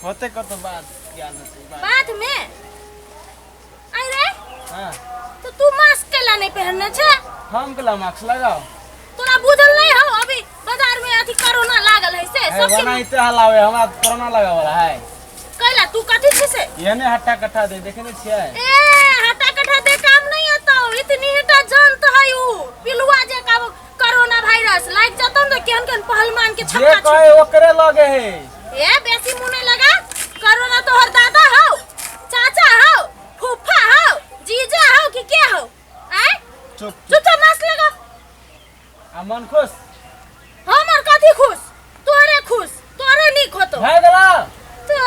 होते कत बात ज्ञान होते बात। बाद में आई रे। हाँ। तो तू मास्क केला नहीं पहनने छे? हम केला मास्क लगाओ? तोरा बुझल नहीं हो अभी बाजार में अथी कोरोना लागल है से है सबके बना इते हलावे हमरा कोरोना लगावला है। कैला तू कथी छी से? ये ने हट्टा कट्टा दे देखे ने छियै। ए हट्टा कट्टा दे काम नहीं आता, इतनी हटा जान तो है उ पिलुआ जे का कोरोना वायरस लाग जतो न केहन केहन पहलवान के जे छक्का कहे ओकरे लगे है। ए बेसी मुंह नहीं लगा, कोरोना तोहर दादा हो, चाचा हो, फूफा हो, जीजा हो कि के हो? आय चुप चुप मास्क लगा। आ मन खुश? हमर कथी खुश, तोरे खुश, तोरे नीक होतो। भए गेला तो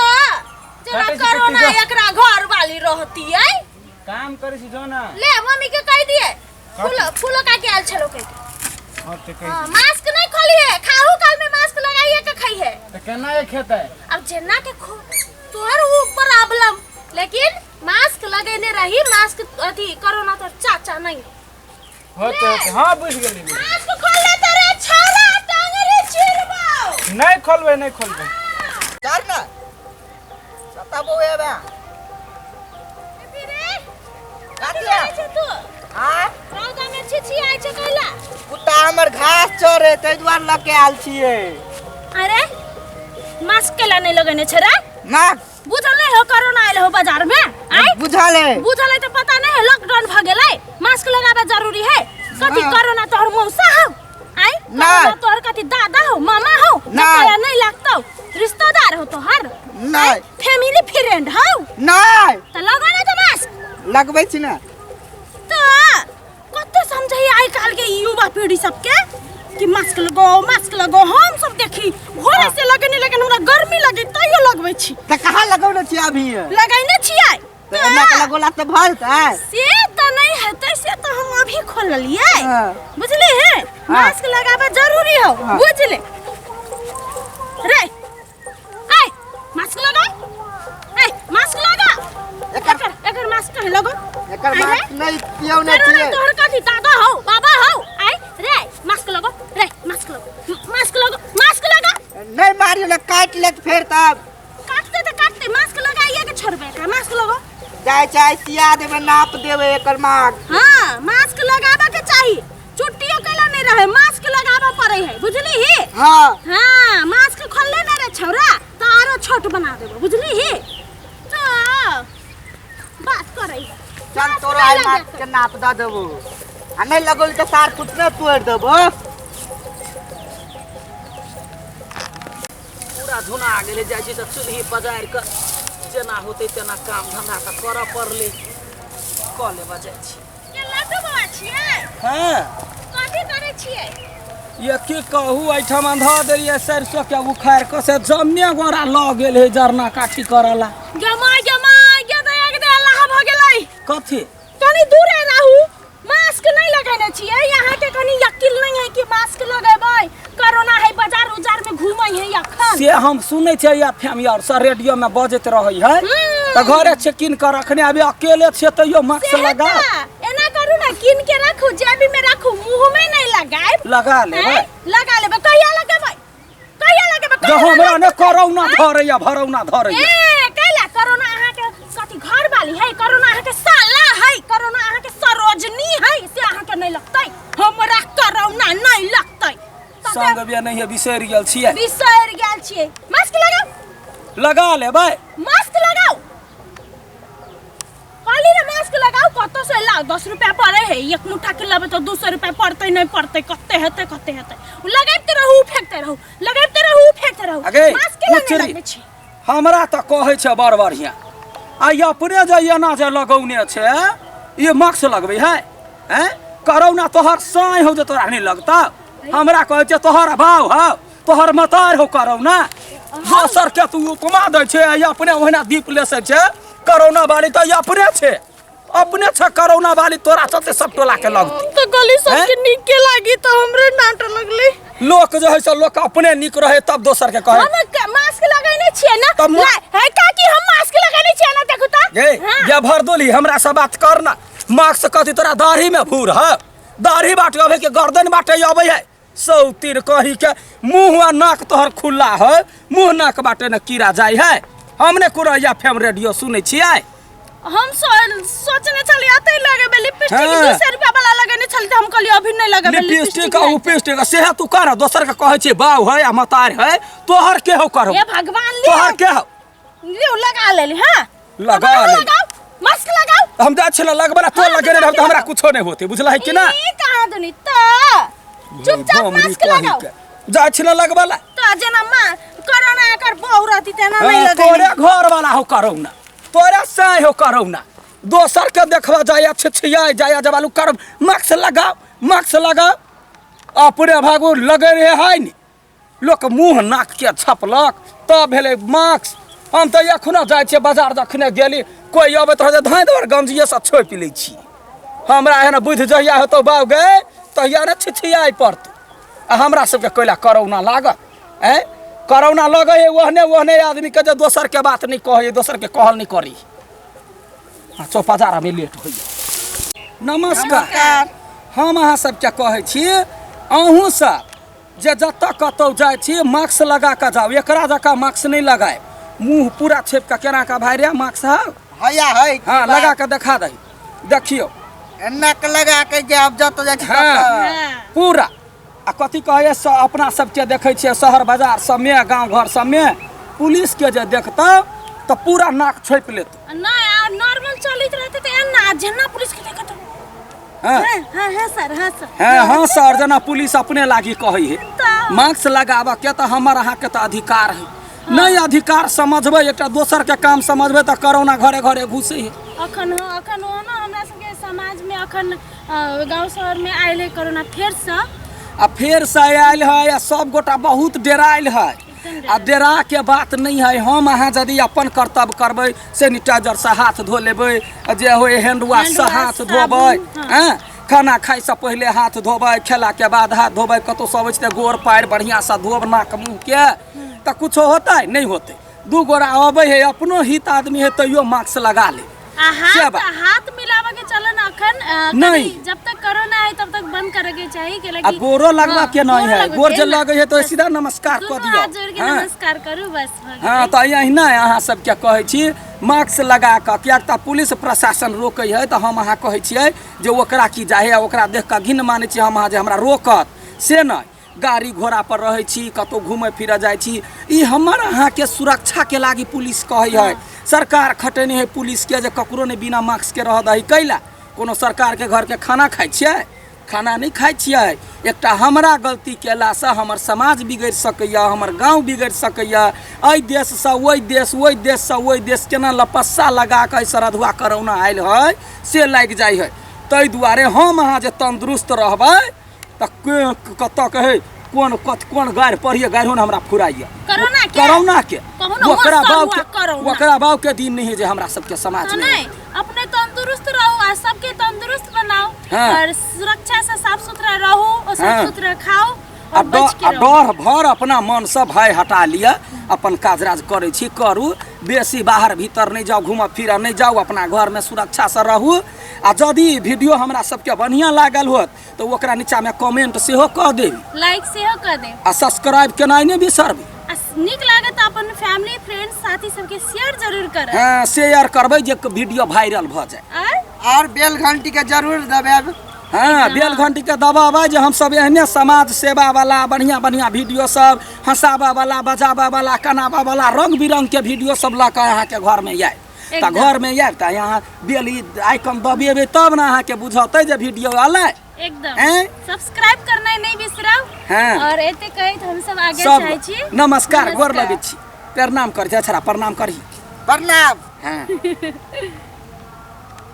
जेना काटै छी कोरोना कुट्टी जो। एकरा घर वाली रहती है। काम करै छी जो ना। ले मम्मी के कह दिए फूल फूल का के आयल छलो कह के। हां ते कह। हां, मास्क नहीं खोलिए, खाहू काल में मास्क लगाइए के खाइए। त केना के खेतै? अब जेना के खो तोहर ऊ प्रॉब्लम, लेकिन मास्क लगेने रही, मास्क अथी कोरोना तो चाचा नहीं होते होते। हां बुझ गेली। मास्क खोल ले तेरे छौरा टांगरी चिरबाओ। नहीं खोलबे, नहीं खोलबे। चल ना सताबो एबे। रे कथी छै तू? आ रौदा में छिछि आइ छै कैला? कुत्ता हमर घास चरे तै दुआरे लऽ के आयल छियै। अरे मास्क केला नहीं लगेने छै रे? मास्क बुझल नहीं हो कोरोना आयल हो बाजार में? आय बुझल है। बुझल है तो पता नहीं है लॉकडाउन भ गेलै, मास्क लगाबे जरूरी है। कथी हाँ। कोरोना तोहर मौसा हो? आय ना। कोरोना तोहर कथी दादा हो, मामा हो? ना। केला नहीं लगतो, रिश्तेदार हो तोहर? नहीं। फैमिली फ्रेंड हो? नहीं। तो लगा ना तो मास्क। लगबै छी ना। तो कते समझै आइ काल के युवा पीढ़ी सबके कि मास्क लगाओ मास्क लगाओ। हम सब देखी घरे से लगेने, लेकिन हमरा गर्मी लगे तैयो लगबै छी। त कहाँ लगौने छी अभी? लगैने छियै। त एना के लगौला त भऽ जेतै? से त नहीं हेतै, से त हम अभी खोललियै। हाँ। बुझली हे? हाँ। मास्क लगाबे जरूरी हो। हाँ। बुझले रे? ए मास्क लगा, ए मास्क लगा। एकर एकर मास्क कहे लगो? एकर आइ रे? मास्क नहीं पियौ ने कोरोना छियै। तोहर कथी दादा हो, बाबा हो? आइ रे मास्क लगो, रे मास्क लगो, मास्क लगो, मास्क लगा। नहीं मारियो ने काटि लेत फेर तब। काटते त काटते, मास्क लगाइए के छोड़बे एकरा। मास्क लगो। जाय चाहे सिया देबै, नाप देबै एकर मास्क। हां मास्क लगाबा के चाही, चुट्टियो कैला नहीं रहे, मास्क लगाबा पड़े है, बुझली ही? हां। हां मास्क खोलले ना रे छौरा त आरो छोट बना देबो, बुझली ही? तो बात करै चल तोरो आइ मास्क के नाप द देबो, आ नहीं लगौली त सार फुटने तोड़ि देबो। पूरा धुना गेलै, जाइ छी तऽ चूल्ही पजारि कऽ जेना होतै तेना काम धंधा तऽ करऽ पड़लै, कऽ लेबऽ जाइ छी। के लड्डू बाबा छियै? हँ। कथी करै छियै? ये की कहू, एहिठाम धऽ देलियै सरिसो के उखाड़ि कऽ, से जमने गोरा लऽ गेल है जरना काठी करऽ ला। गे माय गे माय गे, तऽ एक दे अल्लाह भऽ गेलै। कथी? कनी दूरे रहू, मास्क नहीं लगेने छियै, यहाँ के कनी यकीन नहीं है कि मास्क लगेबै, कोरोना है बाजार उजार में घूमै है अखन। से हम सुनै छियै या फैम यार से रेडियो में बजैत रहै है, तऽ घरे छै कीन कऽ रखने, अभी अकेले छियै तैयो मास्क सेहे लगा। तऽ, एना करू ना, कीन के रखू, जेबी में रखू, मुंह में नहीं लगाएब। लगा लेबै। हैं? लगा लेबै। कहिया लगेबै? कहिया लगेबै? जे कहिया हमरा ने लगेबै? कोरोना धरैया, भरौना धरैया। ए कैला कोरोना अहाँ के कथी घर वाली है, कोरोना अहाँ के साला है, कोरोना अहाँ के सरोजनी है, से अहाँ के नहीं लगतै? हमरा कोरोना नहीं लगतै। संग बिया नहीं है, बिसरि गेल छियै। बिसरि गेल छियै। मास्क लगाउ। लगा लेबै। मास्क लगाउ कहली ने, मास्क लगाउ। कतौ से लाउ, 10 रुपया पड़े है, एक मुठ्ठा के लेबै तऽ 200 रुपया पड़तै, नहीं पड़तै कते हेतै कते हेतै। लगैबते रहू फेंकते रहू, लगैबते रहू फेंकते रहू। अगे, मास्क के उचरी। लगबै छी। हमरा तऽ कहै छै बड़ बढ़िआँ, आ ई अपने जे एना जे लगौने छै, ई मास्क लगबै है? हैं करौना तोहर साँय हौ जे तोरा नहीं लगता? हमरा कहै छै तोहर भाव हौ, तोहर मतार हौ करौना। दोसर के तू उपमा दै छै आ ई अपने ओहिना दीप लेसै छै। करोना वाली तऽ ई अपने छै, अपने छै करोना वाली, तोरा चलते सब टोला के लगतै। हम तऽ कहली सबके नीके लागी तऽ हमरे नाट लगलै। लोक जे है से लोक अपने नीक रहे तब दोसर के कहे। हम मास्क लगैने छियै ना? तब है काकी, हम मास्क लगैने छियै ना, देखू तऽ। गे हाँ। ये भरदोली हमरा से बात कर ना। मास्क कथी तोरा दाढ़ी में भूर है? दाढ़ी बाटे अबे के गर्दन बाटे अबे है सौ तीर कही के, मुंह आ नाक तोहर खुला है, मुंह नाक बाटे न कीड़ा जाय है। हम ने कुरैया एफ एम रेडियो सुनै छियै। हम सोचने छलियै अतै लगेबै लिपस्टिक। हाँ। 200 रुपया वाला लगेने छली तऽ हम कहलियै अभी नहि लगेबै। लिपस्टिक आ उपिस्टिक सेहे तू कर, दोसर के कहै छियै बाउ है आ मतार है, तोहर के हो करो? हे भगवान, लियो। तोहर के हो? लियो, लगा लेली। हाँ, लगा अब अहाँ लेली। लगाओ, मास्क लगाओ। हम जाइ छियै लगबै ला, तो हाँ, लगेने रहब तऽ हमरा कुछो नहि होतै, बुझलही कि ना? ई कहाँ दुनी तऽ चुपचाप बमरी मास्क कही लगाओ। के। जाइ छियै लगबै ला। तऽ जेना माँ कोरोना एकर बहु रहती तेना नहि हाँ, लगेने। तोरे घर वाला हो करोना, तोरे साय हो करोना, दोसर के देखबा जाय छिछिया जाय जबालू कर मास्क लगाओ, मास्क लगाओ, अपने भागो लगे रहे है नि, लोक मुँह नाक के छपलक तब भेलै मास्क। हम तऽ एखनो जाइ छियै बाजार, जखने गेली कोइ अबैत रहै धाँइ दौड़ गंजिएसँ छोपि लै छी। हमरा एहन बुद्धि जहिया हेतौ बाउ गे तहिया ने छिछियाइ पड़तौ। आ हमरा सबके कैला करोना लागत? आँय, करोना लगै है ओहने ओहने आदमीके जे दोसरके बात नहि कहै, दोसरके कहल नहि करी। आ चौपजारमे लेट होइए। नमस्कार। हम अहाँ सबके कहै छी अहूँ सब जे जतऽ कतहु जाइ छी मास्क लगा कऽ जाउ, एकरा जकाँ मास्क नहि लगायब, मुँह पूरा छेप कऽ। केना कऽ भाइ रे मास्क हौ? हैया है। हाँ, लगा कऽ देखा दही, देखियौ। एन्ना के लगा के जायब जतऽ जाइ छी हाँ। ततऽ। पूरा। आ कथी कहैए अपना सबके देखै छियै शहर बाजार सबमे, गाँव घर सबमे पुलिसके जे देखतौ तऽ पूरा नाक छोपि लेतौ। नहि, आ नॉर्मल चलैत रहतै तऽ एना जेना पुलिस के देखत। हाँ। हाँ हाँ हाँ सर, हाँ सर। हाँ हाँ सर, जेना पुलिस अपने लागी कहै है। तऽ मास्क लगाबऽ के तऽ हमर अहाँके तऽ अधिकार है। नहि अधिकार समझबै, एकटा दोसरके काम समझबै तऽ कोरोना घरे घरे घुसै है। अखन हाँ, अखन ओना हमरा सबके समाजमे अखन गाँव शहरमे आयल है कोरोना फेरसँ। आ फेरसँ आयल है आ सब गोटा बहुत डेरायल है। आ डेरा के बात नहीं है। हम अहाँ यदि अपन कर्तव्य करबै, सैनिटाइजरसँ हाथ धो लेबै, आ जे होइ हैंड वॉशसँ हैंड वॉश, हाथ धोबै, साबुन, हाँ। हँ, खाना खाइसँ पहिले हाथ धोबै, खेलाके बाद हाथ धोबै, कतहु से अबै छै तऽ गोर पाएर बढ़िआँसँ धोब नाक मुँहके, तऽ कुछो होतै नहि होतै। दू गोरा अबै है, अपनो हित आदमी है, तैयो मास्क लगा ले। आ से हाथ बात। हाथ मिलाबे के चलन अखन नहीं। कनी जब तक कोरोना है तब तक बंद करे के चाही के आ गोरो लगबा के नहीं गोरो है, लगबा गोर के जे ना। लगै है तऽ सीधा नमस्कार कऽ दुनू दियौ। हाथ जोड़ के हाँ। नमस्कार करू, बस भऽ गेलै। हाँ, तऽ अहिना अहाँ सबके कहै छी मास्क लगा कऽ, किएक तऽ पुलिस प्रशासन रोकै है तऽ हम अहाँ कहै छियै जे ओकरा की जाइ है, ओकरा देख कऽ घिन मानै छियै हम अहाँ जे हमरा रोकत, से नहि। गाड़ी घोड़ा पर रहै छी, कतहु घूमै फिरऽ जाइ छी, ई हमर अहाँके सुरक्षाके लागी पुलिस कहै है। सरकार खटेने है पुलिसके जे ककरो नहि बिना मास्कके रहऽ दही। कैला कोनो सरकारके घरके खाना खाइ छियै? खाना नहि खाइ छियै। एकटा हमरा गलती केलासँ हमर समाज बिगड़ि सकैए, हमर गाँव बिगड़ि सकैए, एहि देशसँ ओहि देश, ओहि देशसँ ओहि देश केना लपस्सा लगा कऽ एहि सरधुआ करोना आयल है से लागि जाइ है। ताहि दुआरे हम अहाँ जे तन्दुरुस्त रहबै तऽ के कतऽ कहै कोन कत कोन गारि पढ़िए, गारियो ने हमरा फुराइए। कोरोना के? कोरोना के। कहू ने, ओकरा मस्त बाप हुआ के कोरोना। ओकरा बाप के दिन नहीं है जे हमरा सबके समाज तो में। नहीं, अपने तंदुरुस्त रहो आ सबके तंदुरुस्त बनाओ। हाँ। और सुरक्षा से साफ सुथरा रहो और साफ हाँ। सुथरा खाओ आ और बच के आ रहो। डर भर अपना मनसँ भय हटा लिअ, अपन काज राज करै छी करू, बेसी बाहर भीतर नहि जाउ, घूमऽ फिरऽ नहि जाउ, अपना घरमे सुरक्षासँ रहू। आ यदि वीडियो हमरा सबके बढ़िआँ लागल होत तऽ ओकरा नीचाँमे कमेंट सेहो कऽ देब, लाइक सेहो कऽ देब आ सब्सक्राइब केनाइ नहि बिसरबै। आ नीक लागत तऽ अपन फैमिली फ्रेंड साथी सबके शेयर जरूर करब। हँ, शेयर करबै जे वीडियो वायरल भऽ जाय। आर और बेल घंटी के जरूर दबायब। हाँ, बेल घंटी के दबाबै जे हमसब एहने समाज सेवा वाला बढ़िआँ बढ़िआँ वीडियो सब, हँसाबऽ वाला, बजाबऽ वाला, कनाबऽ वाला, रंग बिरंग के वीडियो सब लऽ कऽ अहाँके घरमे आयब। तऽ एकदम। घरमे आयब तऽ अहाँ बेल ई आइकन दबेबै तब ने अहाँके बुझतै जे वीडियो एलै। एकदम। हैं? सब्सक्राइब करना नहीं बिसराउ। हाँ। और एते कहैत हम सब आगे सब चाहै छी। नमस्कार, गोर लगै छी, प्रणाम कर, जा छड़ा प्रणाम करही। प्रणाम। हाँ।